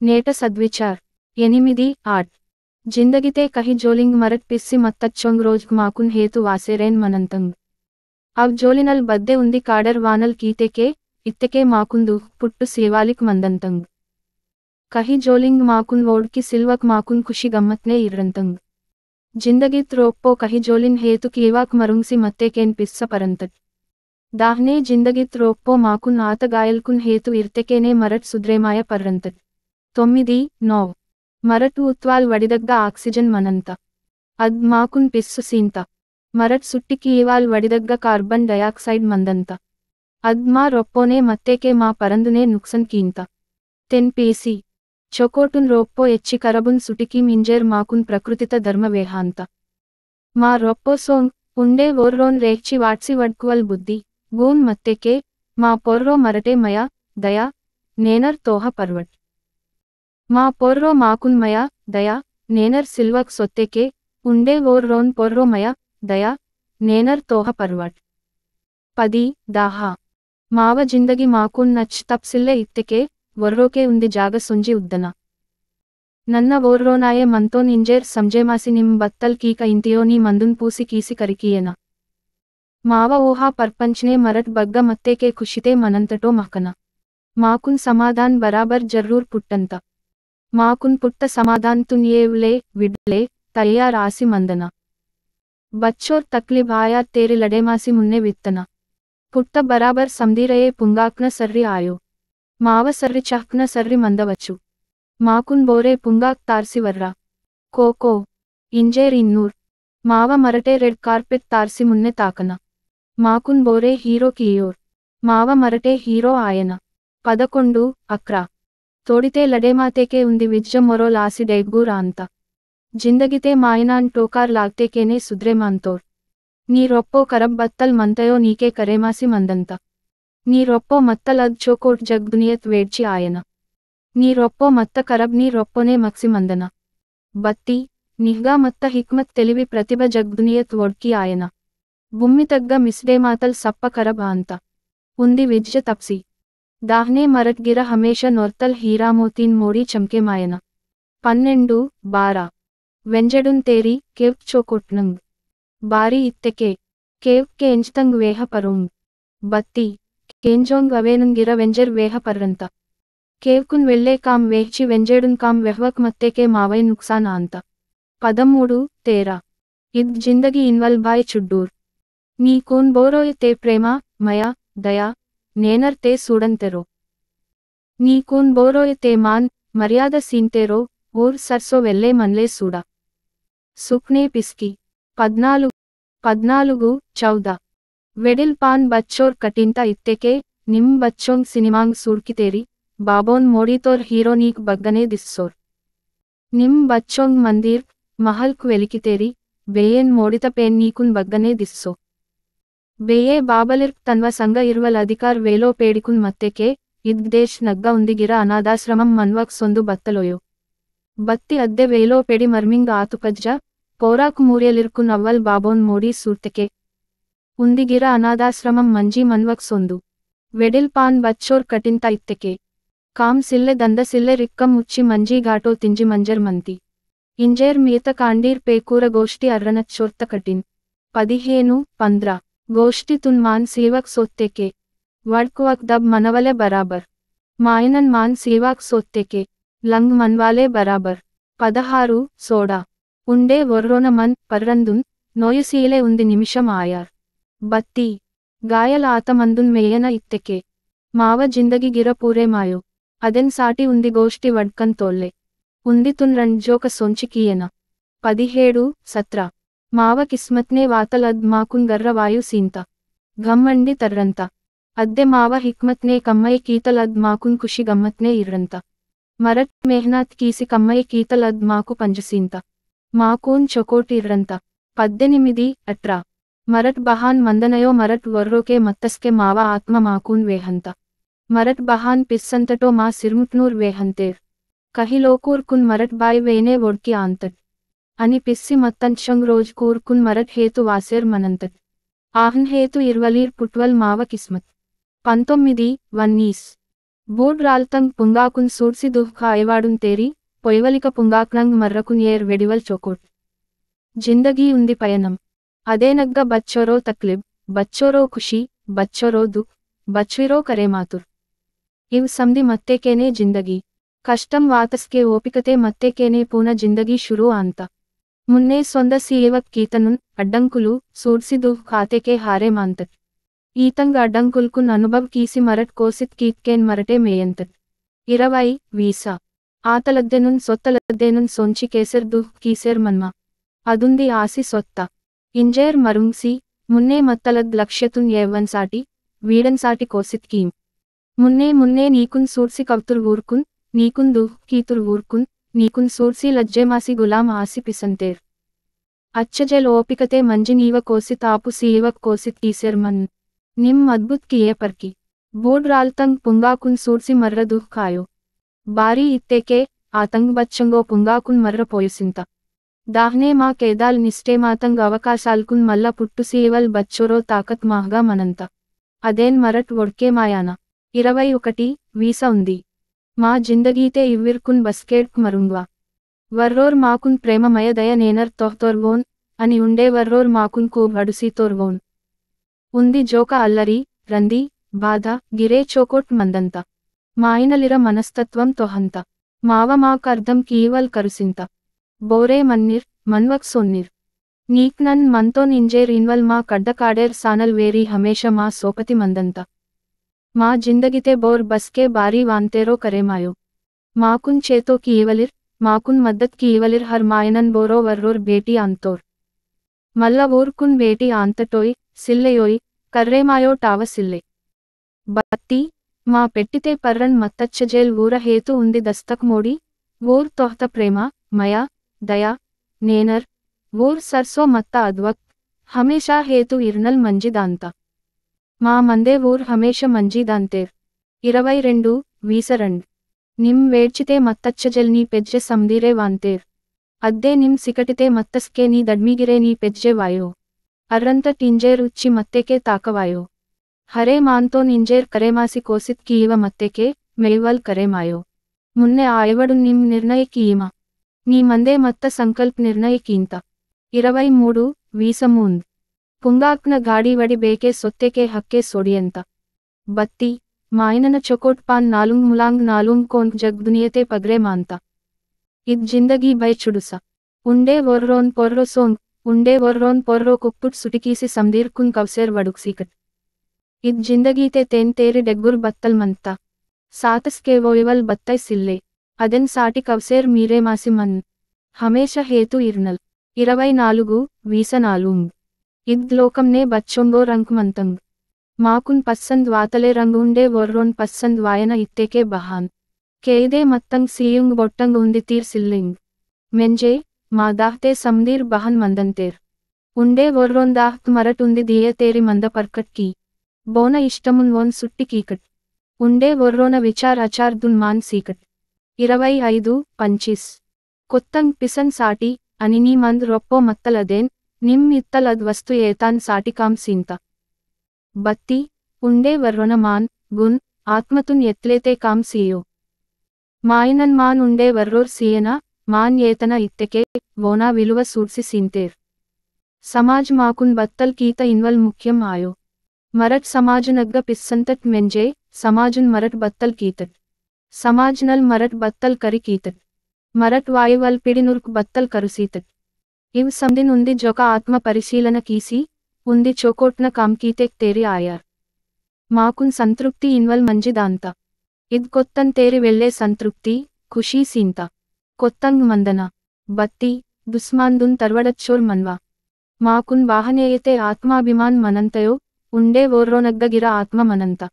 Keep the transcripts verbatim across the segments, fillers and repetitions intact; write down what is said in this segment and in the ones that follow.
नेट सद्विचार। एनिमिदी, आठ। जिंदगीते कही जोलिंग मरट पिस्सी मत्तच्चोंग रोज माकुन हेतु वासेरेन मनंतंग। अब जोलिनल बद्दे उन्दी काडर वानल कीतेके, इत्तेके माकुन दुख पुट्टु सेवालिक मंदंतंग। कही जोलिंग माकुन वोड़की सिल्वक माकुन खुशी गम्मतने इर्रंतंग। जिंदगीत रोप्पो कही जोलिन हेतु कीवाक मरुंगसी मत्तेकेन पिस्स परंतट। दाहने जिंदगीत रोप्पो माकुन आत गायलकुन हेतु इर्तेकेने मरट सुद्रेमाय परंतट। तोम्मिदी, नौ। मरट उत्वाल वडिदग्गा oxygen मनंत। अद माकुन पिस्सु सींत। मरट सुट्टि कीवाल वडिदग्गा carbon dioxide मंदंत। अद मा रोप्पोने मत्तेके मा परंदुने नुक्सन कींत। तेन पेसी। चोकोटुन रोप्पो एच्ची करबुन सुटिकी मिंजेर माकुन प्रकृतित धर्म वेहांत। मा रोप्पो सोंग, उंडे वोर्रोन रेहची वाटसी वडकुवल बुद्धि, गून मत्तेके, मा पोर्रो मरटे मया, दया, नेनर तोह परवट। मा पोर्रो माकुन मया, दया, नेनर सिल्वक सोत्तेके, उंडे वोर्रोन पोर्रो मया, दया, नेनर तोह परवट। पदी, दाहा। माव जिंदगी माकुन नच तप्सिल्ले इत्तेके, वोर्रोके उंदी जाग सुंजी उद्दना। नन्ना वोर्रोनाये मंतोन इंजेर समझेमासी निम बत्तल कीक इंतियो नी मंदुन पूसी कीसी करिकियेना। माव ओहा परपंचने मरट बग्ग मत्तेके खुशिते मनंतटो महकना। माकुन समाधान बराबर जरूर पुट्टंत। माकुन पुट्ट समाधान तुन येवले, विडले, तैयार आसी मंदना। बच्चोर तकलीफ आया तेरे लडेमासी मुन्ने वित्तना। पुट्ट बराबर समदीरये पुंगाकन सर्री आयो। माव सर्री चहकन सर्री मंदवचु। माकुन बोरे पुंगाक तारसी वर्रा। कोको। इंजेर इन्नूर। माव मरटे red carpet तारसी मुन्ने ताकना। माकुन बोरे hero कियोर। माव मरटे hero आयना। पदकोंडु, अक्रा। तोड़िते लडेमातेके उंदी विज्ज मोरो लासी डेग्गूर आंता। जिंदगीते मायनान टोकार लागतेकेने सुद्रे मांतोर। नी रोप्पो करब बत्तल मंतयो नीके करेमासी मंदंता। नी रोप्पो मत्तल अद चोकोट जग दुनियत वेड्ची आयना। नी रोप्पो मत्त करब नी रोप्पोने मक्सी मंदना। बत्ती, निहगा मत्त हिक्मत तेलिवी प्रतिभा जग दुनियत वोड़की आयना। भूमि तग्गा मिसडे मातल सप्प करब आंता। उंदी विज्ज तप्सी। दाहने मरट गिरा हमेशा नोर्तल हीरा मोतीन मोड़ी चमके मायना। पन्नेंडु, बारा। वेंजेडुन तेरी, केव्क चोकोटनंग। बारी इत्तेके। केव्क केंजतंग वेह परुंग। बत्ती। केंजोंग अवेनुन गिरा वेंजेर वेह पर्रंता। केवकुन वेल्ले काम वेहची वेंजेडुन काम वेहवक मत्तेके मावै नुकसान आंता। पदमूडु, तेरा। इद जिंदगी इनवल भाई चुड्डूर। नी कून बोरोय ते प्रेमा, मया, दया, नेनर ते सूडंतेरो। नी कून बोरोय ते मान, मर्यादा सीनतेरो, ऊर सरसो वेल्ले मनले सूडा। सुखने पिसकी। पद्नालुगु, पद्नालुगु, चौदा। वेडिल पान बच्चोर कटिंता इत्तेके, निम बच्चोंग सिनेमांग सूड़कितेरी, बाबोन मोड़ी तोर हीरो नीक बग्गने दिस्सोर। निम बच्चोंग मंदिर, महल्क वेलिकितेरी, बेयेन मोड़िता पेन नीकुन बग्गने दिस्सो। बेये बाबलिर्क तन्वा संग इर्वल अधिकार वेलो पेड़िकुन मत्तेके, इद देश नग्गा उंदिगिरा अनाथाश्रमम मन्वक सोंदु बत्तलोयो। बत्ती अद्दे वेलो पेड़ी मर्मिंग आतुपज्जा, पोराक मूर्यलिर्कुन अव्वल बाबोन मोड़ी सूर्तेके। उंदिगिरा अनाथाश्रमम मंजी मन्वक सोंदु। वेडिल पान बच्चोर कटिंता इत्तेके। काम सिल्ले दंद सिल्ले रिक्कम उच्ची मंजी घाटो तिंजी मंजर मंती। इंजेर मीत कांडीर पेकूर गोष्टी अर्रनच्चोर्त कटिन। पदिहेनु, पंद्रा। गोष्टी तुन मान सेवक सोत्तेके। वड़क वक दब मनवले बराबर। मायनन मान सेवाक सोत्तेके। लंग मनवाले बराबर। पदहारु, सोडा। उंडे वोर्रोन मन पर्रंदुन, नोयुसीले उंदि निमिषम आयार। बत्ती। गायल आत मंदुन मेयन इत्तेके। माव जिंदगी गिर पूरे मायो। अदेन साटी उंदि गोष्टी वडकन तोल्ले। उंदि तुन रंड जोक सोंचि कियेन। पदिहेडु, सत्रा। माव किस्मतने वातल अद माकुन गर्र वायु सींता। घम्मंडी तर्रंता। अद्दे माव हिक्मतने कम्मय कीतल अद माकुन खुशी गम्मतने इर्रंता। मरट मेहनत कीसी कम्मय कीतल अद माकु पंजसींता। माकुन चोकोट इर्रंता। पद्देनिमिदी, अट्रा। मरट बहान मंदनयो मरट वर्रोके मत्तस्के मावा आत्म माकून वेहंत। मरट बहान पिस्संतटो मा सिरमुटनूर वेहंतेर। कही लोकूर कुन मरट बाय वेने वोड़की आंतट। अनि पिस्सी मत्तंचंग रोज कूर कुन मरट हेतु वासेर मनंतट। आहन हेतु इर्वलीर पुट्वल माव किस्मत। पंतोम्मिदी, वन्नीस। बूड रालतंग पुंगाकुन सूडसी दुख आयवाडुन तेरी, पोयवलिक पुंगाकनंग मर्रकुन येर वेडिवल चोकोट। जिंदगी उंदी पयनम। अदेनग्ग बच्चोरो तकलीब, बच्चोरो खुशी, बच्चोरो दुख, बच्चोरो करे मातुर। इव समदी मत्ते केने जिंदगी। कष्टम वातस के ओपिकते मत्ते केने पूना जिंदगी शुरू आंता। मुन्ने सोंद सीएवक कीतनुन, अड्डंकुलु, सूडसी दुख खाते के हारे मांतत। ईतंग अड्डंकुलकुन अनुभव कीसी मरट कोसित कीतकेन मरटे मेयंतत। इरवई, वीसा। आतलद्देनुन सोत्तलद्देनुन सोंची केसेर दुख कीसेर मन्मा। अदुंदी आसी सोत्ता। इंजेर मरुंगसी, मुन्ने मत्तलद लक्ष्यतुन येवन साटी, वीडन साटी कोसित कीम। मुन्ने मुन्ने नीकुन सूडसी कवतुर वूरकुन, नीकुन दुख कीतुर वूरकुन, नीकुन सूडसी लज्जे मासी गुलाम आसी पिसंतेर। अच्छ जेल ओपिकते मंजिनीव कोसित आपु सीवक कोसित कीसेर मन। निम अद्भुत किये परकी। बोड रालतंग पुंगाकुन सूडसी मर्र दुख कायो। बारी इत्तेके, आतंग बच्चंगो पुंगाकुन मर्र पोयुसिंता। दाहने मा केदाल निस्टे मातंग अवकाशालकुन मल्ला पुट्टु सीवल बच्चोरो ताकत माहगा मनंता। अदेन मरट वोड़के मायाना। इरवई उकटी, वीसा उंदी। मा जिंदगीते इव्विरकुन बस्केड्क मरुंग्वा। वर्रोर माकुन प्रेम मय दय नेनर तोहतोर वोन, अनि उंडे वर्रोर माकुन कूब अडुसी तोर वोन। उंदी जोका अल्लरी, रंदी, बाधा, गिरे चोकोट मंदंता। मायनलिर मनस्तत्वम तोहंता। माव माक अर्धम कीवल करुसिंता। बोरे मन्निर, मनवक सोन्निर। नीक नन मनतोन इंजेर इनवल मा कड्डकाडेर सानल वेरी हमेशा मा सोपति मंदंता। मा जिंदगीते बोर बसके बारी वांतेरो करे मायो। माकुन चेतो कीवलिर, माकुन मद्दत कीवलिर हर मायनन बोरो वर्रोर बेटी आंतोर। मल्ला वोरकुन बेटी आंतटोई, सिल्लेयोई, कर्रे मायो टाव सिल्ले। बत्ती, मा पेट्टिते पर्रन मत्तच्च जेल वोर हेतु उंदी दस्तक मोड़ी, वोर तोहत प्रेमा, मया, दया, नेनर, वोर सरसो मत्ता अद्वक, हमेशा हेतु इर्नल मंजी दांता। मा मंदे वोर हमेशा मंजी दांतेर। इरवई रेंडु, वीस रंड। निम वेड्चिते मत्तच्च जेल नी पेज्जे समदीरे वांतेर। अद्दे निम सिकटिते मत्तस्के नी दड्मीगिरे नी पेज्जे वायो। अर्रंत टिंजेर उच्ची मत्तेके ताकवायो। हरे मानतोन इंजेर करेमासी कोसित कीव मत्तेके, मेवल करेमायो। मुन्ने आयवडु निम निर्णय कीमा। नी मंदे मत्त संकल्प निर्णय कींता। इरवई मूडु, वीस मूंद। पुंगाक्न गाड़ी वड़ी बेके सोत्तेके हक्के सोडियंता। बत्ती, मायनन चोकोट पान नालुंग मुलांग नालुंग कोन जग दुनियते पगरे मानता। इद जिंदगी भय चुडुसा। उंडे वोर्रोन पोर्रो सोंग, उंडे वोर्रोन पोर्रो कुक्पुट सुटिकीसी समदीर कुन कवसेर वडुक सीकट। इद जिंदगीते तेन तेरी डेग्गुर बत्तल मंता। सातस के वोयवल बत्तई सिल्ले। अदेन साटी कवसेर मीरे मासी मन। हमेशा हेतु इर्नल। इरवई नालुगु, वीस नालुंग। इद लोकमने बच्चोंगो रंग मंतंग। माकुन पसंद वातले रंग उंडे वोर्रोन पसंद वायन इत्तेके बहान। केइदे मत्तंग सीयुंग बोट्टंग उंदी तीर सिल्लिंग। मेंजे, मा दाहते समदीर बहन मंदंतेर। उंडे वोर्रोन दाहत मरट उंदी दिये तेरी मंद परकट की। बोन इष्टमुन वोन सुट्टी कीकट। उंडे वोर्रोन विचार अचार दुन मान सीकट। इरवई अइदु, पंचीस। कोत्तंग पिसन साटी, अनि नी मंद रोप्पो मत्तलदेन, निम इत्तलद वस्तु एतान साटी काम सींता। बत्ती, उंडे वर्रोन मान, गुन, आत्मतुन एत्लेते काम सीयो। मायनन मान उंडे वर्रोर सीयना, मान एतना इत्तेके, वोना विलुव सूडसी सींतेर। समाज माकुन बत्तल कीत इनवल मुख्यम आयो। मरट समाजुनग्ग पिस्संतट मेंजे, समाजुन मरट बत्तल कीतट। समाजनल मरट बत्तल करी कीतट। मरट वायुवल पिडिनुर्क बत्तल करुसीतट। इव समदिन उंदी जोका आत्म परिशीलन कीसी, उंदी चोकोटन काम कीतेक तेरी आयर। माकुन संतृप्ति इनवल मंजी दांता। इद कोत्तन तेरी वेल्ले संतृप्ति, खुशी सींता। कोत्तंग मंदना। बत्ती, दुस्मानदुन तरवडच्चोर मनवा। माकुन वाहनेयते आत्माभिमान मनंतयो, उंडे वोर्रोनग्ग गिरा आत्म मनंता।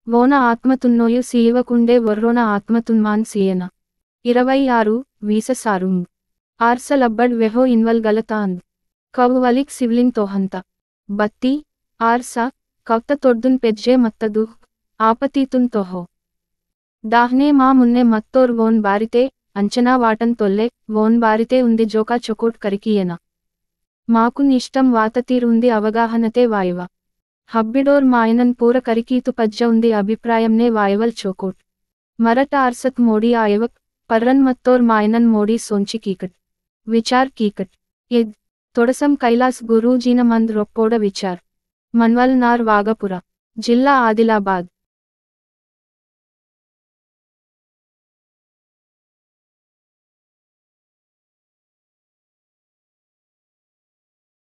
वोना आत्मतुन्नोयु सीयवकुंडे वोर्रोना आत्मतुन्मान सीयना। इरवई आरु, वीस सारुंग। आर्स लब्बड वेहो इनवल गलतांद। कव वलिक सिवलिंग तोहंता। बत्ती, आर्स, कवत तोड्दुन पेज्जे मत्त दुख, आपतीतुन तोहो। दाहने मा मुन्ने मत्तोर वोन बारिते, अंचना वाटन तोल्ले, वोन बारिते उंदी जोका चोकोट करिकियेना। माकुन इष्टम वाततीर उंदी अवगाहनते वायवा। हब्बिडोर मायनन पूर करिकीतु पज्ज उंदी अभिप्रायमने वायवल चोकोट। मरट आरसत मोड़ी आयवक, पर्रन मत्तोर मायनन मोड़ी सोंची कीकट। विचार कीकट। इद, तोड़सम कैलास गुरूजीन मंद रोप्पोड़ विचार। मनवल नार वागपुरा। जिल्ला आदिलाबाद।